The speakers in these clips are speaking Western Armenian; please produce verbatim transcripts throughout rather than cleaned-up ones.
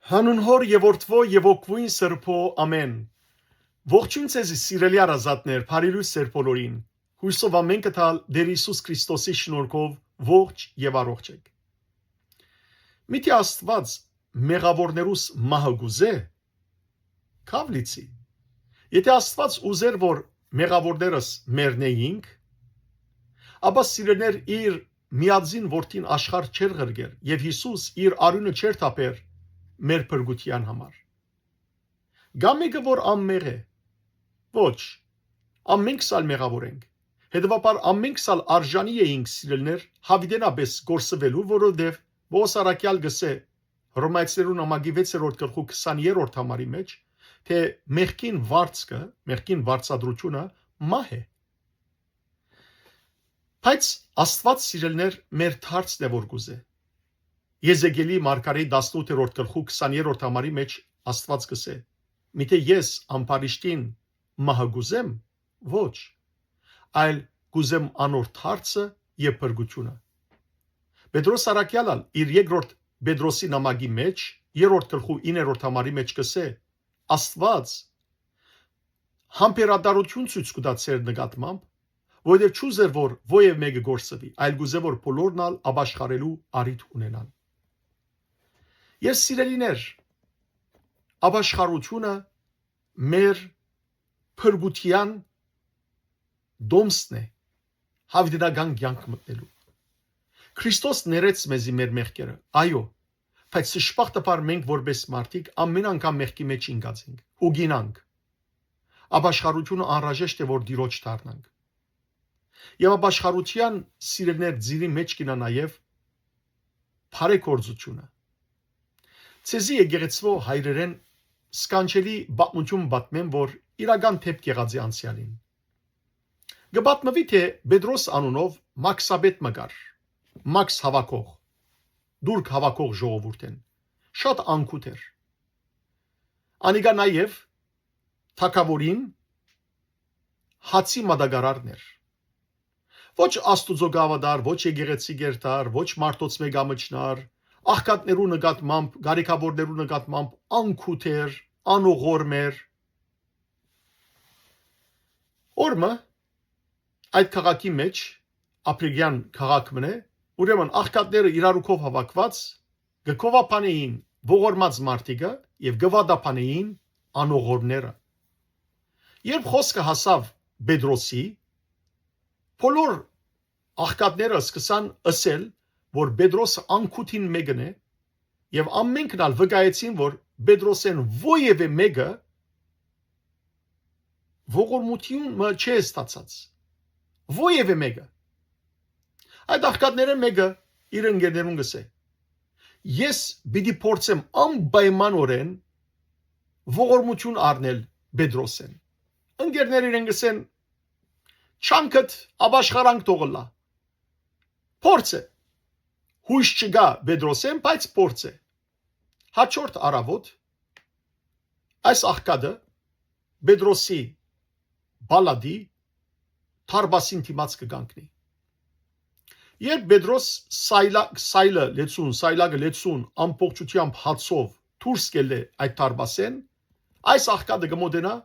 Հանուն Հօր եւ Որդւոյ եւ Հոգւոյն Սրբոյ, ամէն։ Ողջոյն ձեզի, սիրելի հարազատներ, բարի լոյս ձեր բոլորին։ Յոյսով ամէնքը տալ Տէր Յիսուս Քրիստոսի շնորհքով ողջ եւ առողջ էք։ Միթէ Աստուած մեղաւորներուս մահը կ'ուզէ, քաւ լիցի։ Եթէ Աստուած ուզէր, որ մեղաւորներս մեռնէինք, ապա, սիրելիներ, իր միածին որդին աշխարհ չէր ղրկեր եւ Յիսուս իր արիւնը չէր թափեր մեր փրկութեան համար։ Կա՞ մէկը, որ անմեղ է։ Ոչ։ Ամէնքս ալ մեղաւոր ենք։ Հետեւաբար, ամէնքս ալ արժանի էինք, սիրելիներ, յաւիտենապէս կորսուելու, որովհետեւ Պողոս առաքեալ կ'ըսէ Հռոմայեցիներուն ամագի վեցերորդ գլխու քսաներորդ համարի մէջ, թէ մեղքին վարձքը, մեղքին վարձատրութիւնը մահ է։ Բայց Աստուած, սիրելիներ, մեր դարձն է, որ կ'ուզէ։ Եզեկիէլի մարգարէի տասնութերորդ գլխու քսաներորդ համարի մէջ Աստուած կ'ըսէ. «Միթէ ես ամբարիշտին մահը կ'ուզեմ, ոչ, այլ կ'ուզեմ անոր դարձը եւ փրկութիւնը»։ Պետրոս առաքեալ ալ իր երկրորդ Պետրոսի նամակի մէջ, երրորդ գլխու իններորդ համարի մէջ կ'ըսէ. «Աստուած համբերատարութիւն ցոյց կու տայ ձեր նկատմամբ, որովհետեւ չուզեր, որ ոեւ մէկը կորսուի, այլ կ'ուզէ, որ բոլորն ալ ապաշխարելու առիթ ունենան»։ Եւ, սիրելիներ, ապաշխարութիւնը մեր փրկութեան տոմսն է, յաւիտենական կեանք մտնելու։ Քրիստոս ներեց մեզի մեր մեղքերը, այո, բայց, դժբախտաբար, մենք որպէս մարդիկ ամէն անգամ մեղքի մէջ ինկած ենք ու կ'ինանք։ Ապաշխարութիւնը անհրաժեշտ է, որ Տիրոջ դառնանք։ Եւ ապաշխարութեան, սիրելիներ, ծիրի մէջ կ'ինայ նաեւ բարեգործութիւնը։ Ձեզի եկեղեցւոյ հայրերէն սքանչելի պատմութիւն պատմեմ, որ իրական դէպք եղած է անցեալին։ Կը պատմուի, թէ Պետրոս անունով մաքսապետ մը կար, մաքս հաւաքող, տուրք հաւաքող ժողովուրդէն, շատ անկութ էր։ Անիկա նաեւ թագաւորին հացի մատակարարն էր։ Ոչ Աստուծոյ կ'աւատար, ոչ եկեղեցի կ'երթար, ոչ մարդոց մէ կ'ամչնար, աղքատներու նկատմամբ, կարիքաւորներու նկատմամբ անկութ էր, անողորմ էր։ Օր մը այդ քաղաքի մէջ, ափրիկեան քաղաք մըն է, ուրեմն աղքատները իրարու քով հաւաքուած, կը գովաբանէին ողորմած մարդիկը եւ կը վատաբանէին անողորմները։ Երբ խօսքը հասաւ Պետրոսի, բոլոր աղքատները սկսան ըսել, որ Պետրոսը անկութին մէկն է, եւ ամէնքն ալ վկայեցին, որ Պետրոսէն ոեւէ մէկը ողորմութիւն մը չէ ստացած։ Ոեւէ մէկը։ Այդ աղքատներէն մէկը իր ընկերներուն կ'ըսէ. «Ես պիտի փորձեմ անպայմանօրէն ողորմութիւն առնել Պետրոսէն»։ Ընկերները իրեն կ'ըսեն. «Չանքդ ապաշխարանք թող ըլլայ։ Փորձ է։ Յոյս չկայ Պետրոսէն, բայց փորձ է»։ Հաջորդ առաւօտ այս աղքատը Պետրոսի պալատի դարպասին դիմաց կը կանգնի։ Երբ Պետրոս սայլա-, սայլը լեցուն, սայլակը լեցուն ամբողջութեամբ հացով դուրս կ'ելլէ այդ դարպասէն, այս աղքատը կը մոտենայ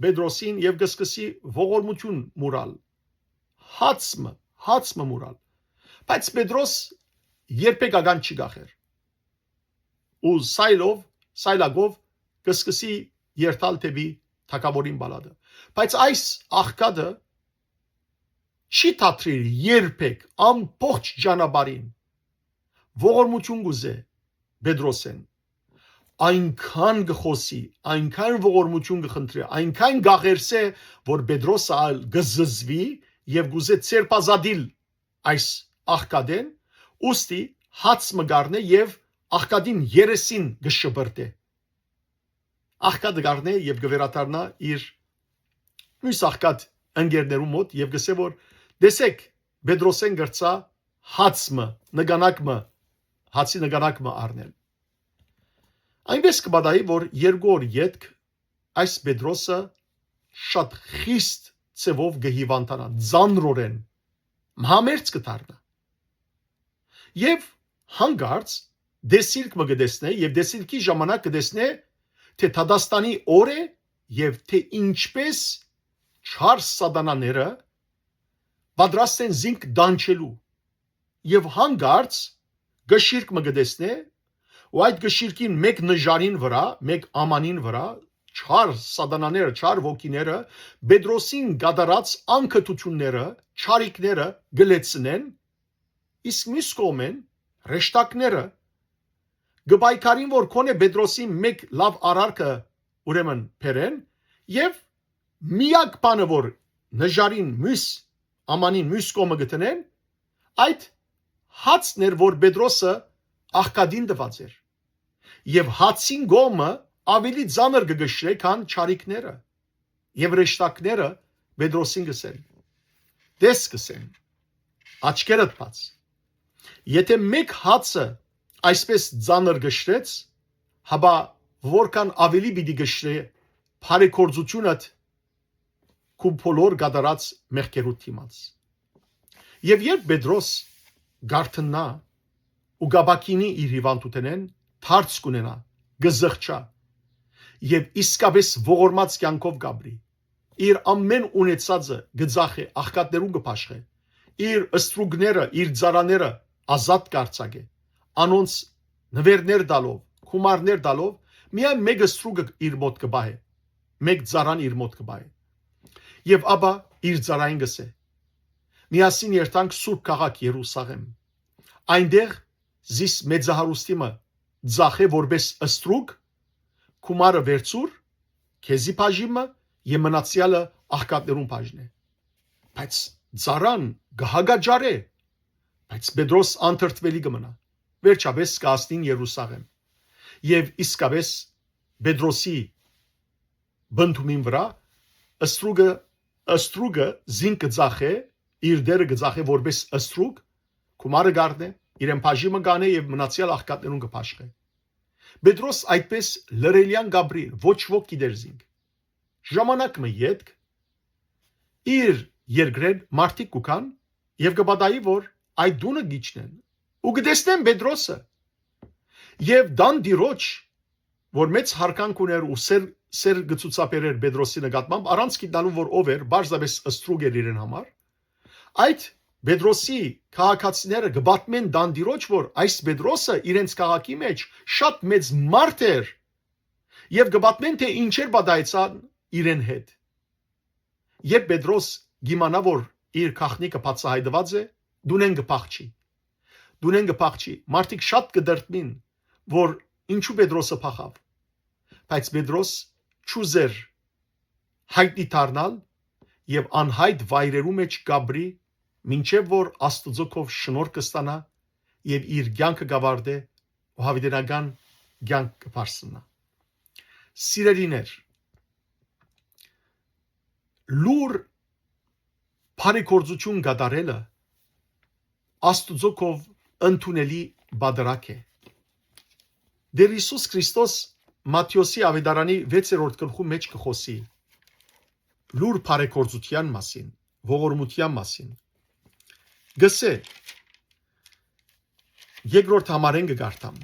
Պետրոսին եւ կը սկսի ողորմութիւն մուրալ, հաց մը, հաց մը մուրալ։ Բայց Պետրոս երբեք ական չի կախեր։ Ու սայլով, սայլակով կը սկսի երթալ դէպի թագաւորին պալատը։ Բայց այս աղքատը չի դադրիր երբեք ամբողջ ճանապարհին ողորմութիւն կ'ուզէ Պետրոսէն։ Այնքան կը խօսի, այնքան ողորմութիւն կը խնդրէ, այնքան կ'աղերսէ, որ Պետրոսը ալ կը զզուի եւ կ'ուզէ ձերբազատիլ այս աղքատէն, ուստի հաց մը կ'առնէ եւ աղքատին երեսին կը շպրտէ։ Աղքատը կ'առնէ եւ կը վերադառնայ իր միւս աղքատ ընկերներուն մօտ եւ կ'ըսէ, որ «Տեսէք, Պետրոսէն կրցայ հաց մը, նկանակ մը, հացի նկանակ մը առնել»։ Այնպէս կը պատահի, որ երկու օր ետք այս Պետրոսը շատ խիստ ձեւով կը հիւանդանայ, ծանրօրէն, համերձ կը դառնայ։ Եւ հանկարծ դեսիլք մը կը տեսնէ եւ դեսիլքի ժամանակ կը տեսնէ թէ դատաստանի օր է եւ թէ ինչպէս չար սատանաները պատրաստ են զինք դանչելու եւ հանկարծ կշիռք մը կը տեսնէ ու այդ կշիռքին մէկ նժարին վրա, մէկ ամանին վրա չար սատանաները, չար ոգիները Պետրոսին կատարած անկրթութիւնները, չարիքները կը լեցնեն, իսկ միւս կողմէն հրեշտակները կը պայքարին որ քոնէ Պետրոսին մէկ լաւ արարքը ուրեմն բերեն եւ միակ բանը որ նժարին միւս ամանին միւս կողմը կը տնեն, այդ հացն էր որ Պետրոսը աղքատին տուած էր եւ հացին կողմը ավելի ծանր կը կշռէ քան չարիքները եւ հրեշտակները Պետրոսին կ'ըսեն. «Տես», կ'ըսեն, «աչքերդ բաց»։ Եթէ մէկ հացը այսպէս ծանր կշռեց, հապա որքան ավելի պիտի կշռէ բարեգործութիւնդ քու բոլոր կատարած մեղքերուդ դիմաց։ Եւ երբ Պետրոս գարթննայ ու կ'ապաքինի իր հիւանդութենէն, դարձ կ'ունենայ, կը զղջայ եւ իսկապէս ողորմած կեանքով կ'ապրի։ Իր ամէն ունեցածը կը ծախէ, աղքատներուն կը բաշխէ։ Իր ստրուկները, իր ծառաները ազատ կ'արձակէ։ Անոնց նուէրներ տալով, գումարներ տալով, միայն մէկ ստրուկը իր մօտ կը պահէ, մէկ ծառան իր մօտ կը պահէ։ Եւ ապա իր ծառային կ'ըսէ. «Միասին երթանք սուրբ քաղաք Երուսաղէմ։ Այնտեղ զիս մեծահարուստի մը ծախէ որպէս ստրուկ, գումարը վերցուր, քեզի բաժին մը եւ մնացեալը աղքատներուն բաժնէ»։ Բայց ծառան կը հակաճառէ, բայց Պետրոս անդրդուելի կը մնայ։ Վերջապէս կը հասնին Երուսաղէմ։ Եւ իսկապէս Պետրոսի բնդումին վրա ստրուկը, ստրուկը զինք կը ծախէ, իր դերը կը ծախէ որպէս ստրուկ, գումարը կ'առնէ, իրեն բաժին մը կ'անէ եւ մնացեալ աղքատներուն կը բաշխէ։ Պետրոս այդպէս լռելեան կ'ապրի, ոչ ոք գիտեր զինք։ Ժամանակ մը ետք իր երկրէն մարդիկ կու գան եւ կը պատահի որ այդ տունը կ'իջնեն ու կը տեսնեն Պետրոսը եւ տան տիրոջ, որ մեծ յարգանք ունէր ու սեր, սեր կը ցուցաբերէր Պետրոսի նկատմամբ, առանց գիտնալու որ ով էր, պարզապէս ստրուկ էր իրեն համար, այդ Պետրոսի քաղաքացիները կը պատմեն տան տիրոջ որ այս Պետրոսը իրենց քաղաքի մէջ շատ մեծ մարդ էր եւ կը պատմեն թէ ինչեր պատահեցան իրեն հետ։ Երբ Պետրոս կ'իմանայ որ իր գաղտնիքը բացայայտուած է, տունէն կը փախչի։ Տունէն կը փախչի։ Մարդիկ շատ կը դրդմին որ ինչու Պետրոսը փախաւ։ Բայց Պետրոս չուզեր յայտնի դառնալ եւ անյայտ վայրերու մէջ կ'ապրի, մինչեւ որ Աստուծոյ քով շնորհք կը ստանայ եւ իր կեանքը կ'աւարտէ ու յաւիտենական կեանք կը բարձրանայ։ Սիրելիներ, լուր բարեգործութիւն կատարելը Աստուծոյ քով ընդունելի պատարագ է։ Տէր Յիսուս Քրիստոս Մատթէոսի աւետարանի վեցերորդ գլխու մէջ կը խօսի լուր բարեգործութեան մասին, ողորմութեան մասին։ Կ'ըսէ, երկրորդ համարէն կը կարդամ.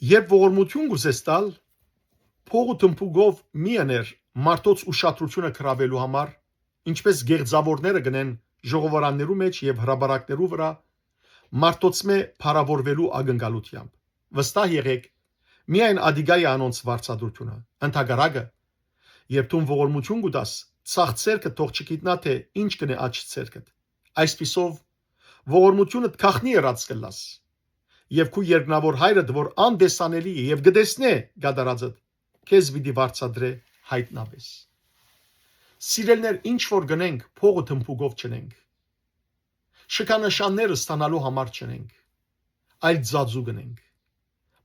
«Երբ ողորմութիւն կ'ուզես տալ, փող ու թմբուկով մի ըներ մարդոց ուշադրութիւնը գրաւելու համար, ինչպէս գեղձաւորները կ'ընեն ժողովարաններու մէջ եւ հրապարակներու վրայ մարդոցմէ փառաւորուելու ակնկալութեամբ։ Վստահ եղէք, միայն ատիկա է անոնց վարձատրութիւնը։ Ընդհակառակը, երբ դուն ողորմութիւն կու տաս, ձախ ձեռքդ թող չգիտնայ թէ ինչ կ'ընէ աջ ձեռքդ։ Այսպիսով, ողորմութիւնդ գաղտնի ըրած կ'ըլլաս, եւ քու երկնաւոր Հայրդ, որ անտեսանելի է եւ կը տեսնէ կատարածդ, քեզ պիտի վարձատրէ յայտնապէս»։ Սիրելիներ, ինչ որ կ'ընենք, փողը թմբուկով չընենք։ Շքանշանները ստանալու համար չընենք, այլ ձաձու կ'ընենք,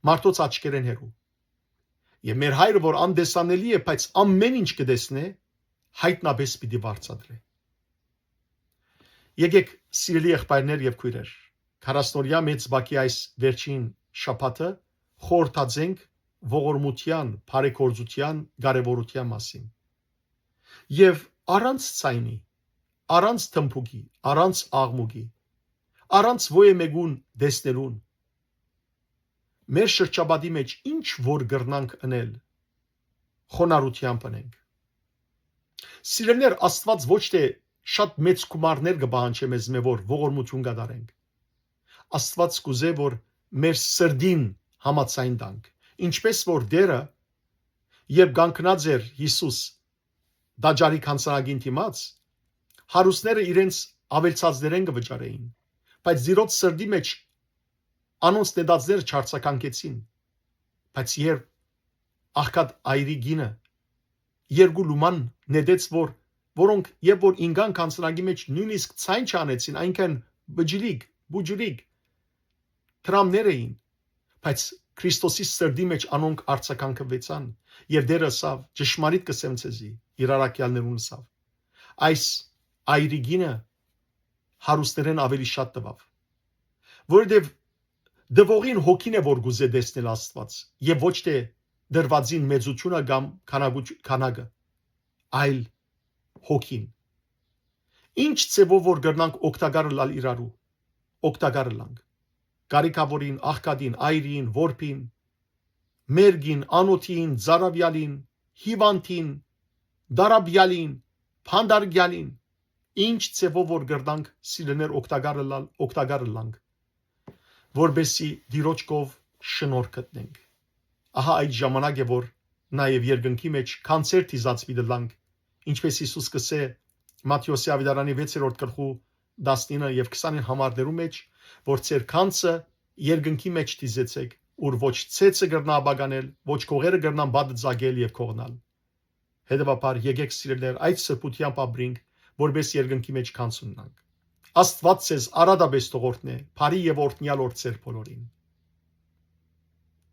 մարդոց աչքերէն հեռու։ Եւ մեր Հայրը, որ անտեսանելի է, բայց ամէն ինչ կը տեսնէ, յայտնապէս պիտի վարձատրէ։ Եկէք, սիրելի եղբայրներ եւ քոյրեր, քառասնօրեայ մեծ բակի այս վերջին շաբաթը խորհրդածենք ողորմութեան, բարեգործութեան կարեւորութեան մասին։ Եւ առանց ձայնի, առանց թմբուկի, առանց աղմուկի, առանց ոյե մեկուն տեսնելուն, մեր շրջապատի մեջ ինչ որ կրնանք ընել, խոնարհութեամբ ընենք։ Սիրելիներ, Աստուած ոչ թէ շատ մեծ գումարներ կը պահանջէ մեզմէ, որ ողորմութիւն կատարենք։ Աստուած կ'ուզէ, որ մեր սրտին համաձայն տանք, ինչպէս որ Տէրը, երբ կանգնած էր Յիսուս տաճարի գանձնակին դիմաց, հարուստները իրենց աւելցածներէն կը վճարէին, բայց զիրոց սրտի մեջ անոնց նետածները չարձագանքեցին։ Բայց երբ աղքատ այրի կինը երկու լուման նետեց, որ, որոնք երբ որ ինկան գանձնակի մեջ նոյնիսկ ձայն չանեցին, այնքան բջլիկ, բուջուրիկ դրամներ էին, բայց Քրիստոսի սրտի մեջ անոնք արձագանքուեցան, եւ Տէրը ըսաւ. «Ճշմարիտ կ'ըսեմ ձեզի», իր առաքեալներուն ըսաւ, «այս այրի կինը հարուստներէն աւելի շատ տուաւ, որովհետեւ տուողին հոգին է, որ կ'ուզէ տեսնել Աստուած, եւ ոչ թէ տրուածին մեծութիւնը կամ քանակաչ-, քանակը, այլ հոգին»։ Ինչ ձեւով որ կրնանք օգտակար ըլլալ իրարու, օգտակար ըլլանք։ Կարիքաւորին, աղքատին, այրին, որբին, մերկին, անօթին, ծառաւեալին, հիւանդին, դարաբեալին, բանտարկեալին, ինչ ձեւով որ կրնանք, սիրելիներ, օգտակար ըլլալ, օգտակար ըլլանք, որպեսզի Տիրոջ կով շնորհք գտնենք։ Ահա այդ ժամանակ է, որ նաեւ երկնքի մեջ գանձեր դիզած պիտի ըլլանք, ինչպէս Յիսուս կ'ըսէ Մատթէոսի աւետարանի վեցերորդ գլխու տասնինը եւ քսանին համարներու մեջ, որ ձեր գանձը երկնքի մեջ դիզեցէք, ուր ոչ ցեցը կրնայ ապականել, ոչ կողերը կրնան պատը ծակել եւ կողնալ։ Հետեւաբար, եկէք, սիրելիներ, այդ սրբութեամբ ապրինք, որպէս երկնքի մեջ գանձ ունենանք։ Աստուած ձեզ արատապէս թող օրհնէ, բարի եւ օրհնեալ օր ձեր բոլորին։